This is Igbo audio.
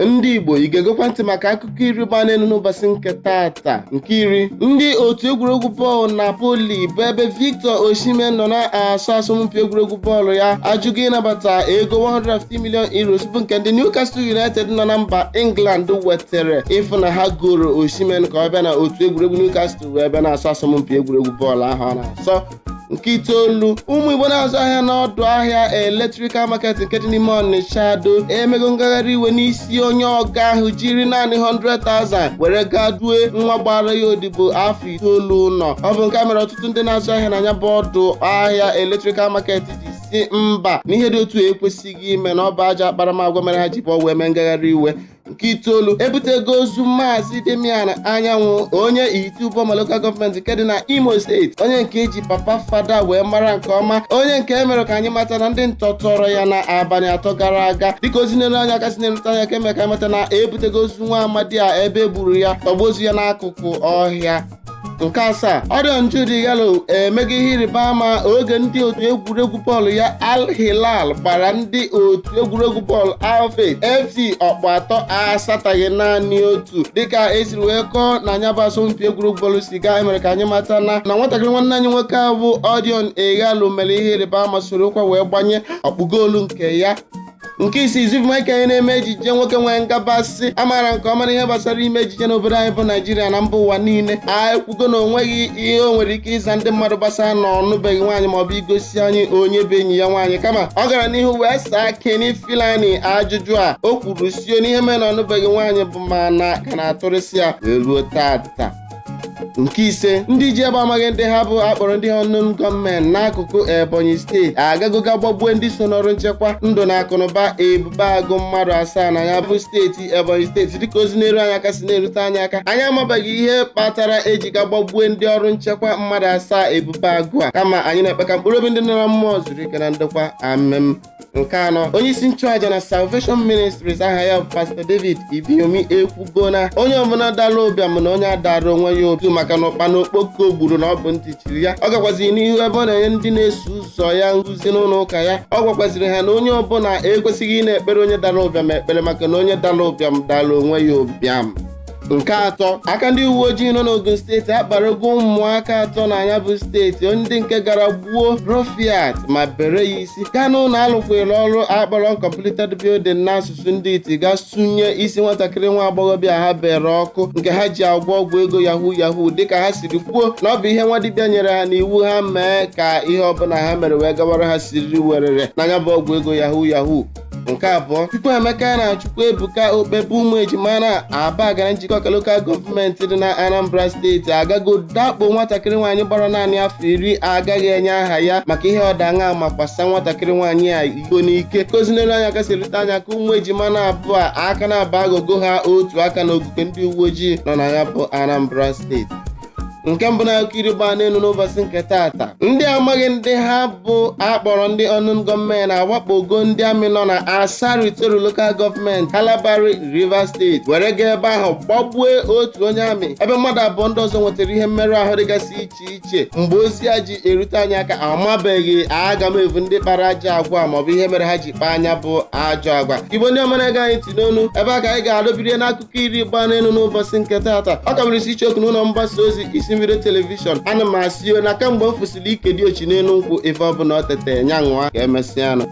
Ndị Igbo, ị ga-egekwa ntị maka akụkọ iri gba n'elu n'ụbọchị nke tata. Nke iri, ndị otu egwuregwu bọọlụ Napoli, bụ ebe Victor Osimhen nọ na-asọ asọmpi egwuregwu bọọlụ ya, ajụgo ịnabata ego 150 million euros bụ nke ndị Newcastle United nọ na mba England wetere ịfụ na ha goro Osimhen ka ọ bịa na otu egwuregwu Newcastle wee bịa na-asọ asọmpi egwuregwu bọọlụ ahụ ọ na-asọ. Nke itoolu, ụmụ Igbo na-azụ ahịa n'ọdụ ahịa Electrical Market nke dị n'ime Ọnịcha do emego ngagharị iwe n'isi onye ọga ahụ jiri naanị 100,000 were gaa due nwa gbara ya odibo afọ 9 ụlọ. Ọ bụ nke a mere ọtụtụ ndị na-azụ ahịa na ya bụ ọdụ ahịa Electrical Market ji si mba na ihe dị otu ekwesịghị ime, na ọ bụ ajọ akparamagwa mere ha ji pụọ wee mee ngagharị iwe. Nke itoolu, ebutego ozu Maazị Damian Anyanwụ, onye Ite Uboma Local Government nke dị na Imo Steeti, onye nke eji Papa Fada wee mara nke ọma, onye nke emere ka anyị mata na ndị ntọ tọrọ ya na abalị 3 gara aga. Dịka ozi na-eru anya aka si na-erute anya ka emere ka anyị mata na ebutego ozu nwa amadi a ebe e gburu ya, tọgbuo ozu ya n'akụkụ ọhịa. Nke asaa, Odion Jude Ighalo emego ihe ịrịba ama oge ndị otu egwuregwu bọọlụ ya Al Hilal gbara ndị otu egwuregwu bọọlụ Al Fayha FC ọkpụ 3 asataghị naanị otu. Dịka esiri wee kọọ na anya bụ asọmpi egwuregwu bọọlụ si gaa, emere ka anyị mata na nwatakịrị nwanne anyị nwoke a bụ Odion Ighalo mere ihe ịrịba ama, sorokwa wee gbanye ọkpụ goolu nke ya. Nke isii, Zubby Michael na-eme ejije, nwoke nwee ngabasị amaara nke ọma n'ihe gbasara ime ejije n'obodo anyị bụ Naijiria na mba ụwa niile, ekwugo na onweghị ihe o nwere ike ịza ndị mmadụ gbasara na ọnụbeghị nwaanyị maọbụ igosi anyị onye bụ enyi ya nwaanyị, kama ọ gara n'ihu wee saa Kenny Filani ajụjụ a. O kwuru sio n'ihe mere na ọnụbeghị nwaanyị bụ ma na ka na-atụrịsị ya wee ruo tata. Nke ise, ndị ji egbe amaghị ndị ha bụ akpọrọ ndị unknown gunmen n'akụkụ Ebonyi Steeti agagoga gbagbue ndị so n'ọrụ nchekwa ndụ na akụnụba Ebube Agụ mmadụ 7 na ya bụ steeti Ebonyi Steeti. Dịka ozi na-eru anyị aka si na-erute anyị aka, anyị amabeghị ihe kpatara eji ga gbagbue ndị ọrụ nchekwa mmadụ 7 Ebube Agụ a, kama anyị na-ekpe ka mkpụrụ obi ndị nọ na mmụọ zuru ike na ndokwa, amen. Nke anọ, onye isi nchụaja na Salvation Ministries, aha ya bụ Pastor David Ibiyeomie, ekwugo na onye ọbụla dara ụbịam na onye adara onwe ya otu, maka na ụkpana okpoko gburu na ọ bụ ntị chiri ya. Ọ gakwaziri n'ihu ebe ọ na-enye ndị na-eso ụzọ ya nkuzi n'ụlọ ụka ya, ọ gwakwaziri ha na onye ọbụla ekwesịghị ị na-ekpere onye dara ụbịam ekpere, maka na onye dara ụbịam dara onwe ya ụbịam. Nke atọ, aka ndị uwe ojii nọ n'Ogun Steeti akparago ụmụaka 3 na ya bụ steeti, ndị nke gara gbuo Rofiat ma bere ya isi, gaa n'ụlọ alụkwere ọrụ akpọrọ uncompleted building n'asụsụ ndị iti, gaa sunye isi nwatakịrị nwa agbọghọbịa ha bere ọkụ, nke ha ji agwọ ọgwụ ego yahoo yahoo, dịka ha siri kwuo na ọ bụ ihe nwa dibịa nyere ha n'iwu ha mee ka ihe ọbụla ha mere wee gawara ha siriri werere n'anya bụ ọgwụ ego yahoo yahoo. Nke abụọ, Chukwuemeka na Chukwuebuka Okpebe, ụmụ ejima na Aba gara Njikọka Local Government dị na Anambra Steeti, agago dakpo nwatakịrị nwaanyị gbara naanị afọ 10, agaghị enye aha ya maka ihe ọdaṅa, ma kwasa nwatakịrị nwaanyị a iko n'ike. Kozinelu anya kasị erute anya ka ụmụ ejima na abụọ a aka na-aba agogo ha otu aka na ogige ndị uwe ojii nọ na ya bụ Anambra Steeti. Nke mbụ na akụkọ iri gbaa n'elu n'ụbọchị nke tata, ndị amaghị ndị ha bụ akpọrọ ndị unknown gunmen awakpogo ndị amị nọ na Asari Toru Local Government, Kalabari, Rivers Steeti, were gaa ebe ahụ gbagbue otu onye amị, ebe mmadụ abụọ ndị ọzọ nwetara ihe mmerụ ahụ dịgasị iche iche. Mgbe ozi a ji erute anyị aka, amabeghị agamevu ndị kpara ajọ agwa maọbụ ihe mere ha ji kpaa anya bụ ajọ agwa. Igbo ndị ọma na-ege anyị ntị n'onu, ebe a ka anyị ga-adọbiri n'akụkọ iri gbaa n'elu n'ụbọchị nke tata. Ọ ka bụrụ isi icheokwu n'ụlọ mgbasa ozi Isi Mbido Television. Ana m asị o na kamgbe m fụsịrị ike dị ochi n'elu nkwụ, ife ọbụla o tete nya ṅụa. Ka emesịanụ.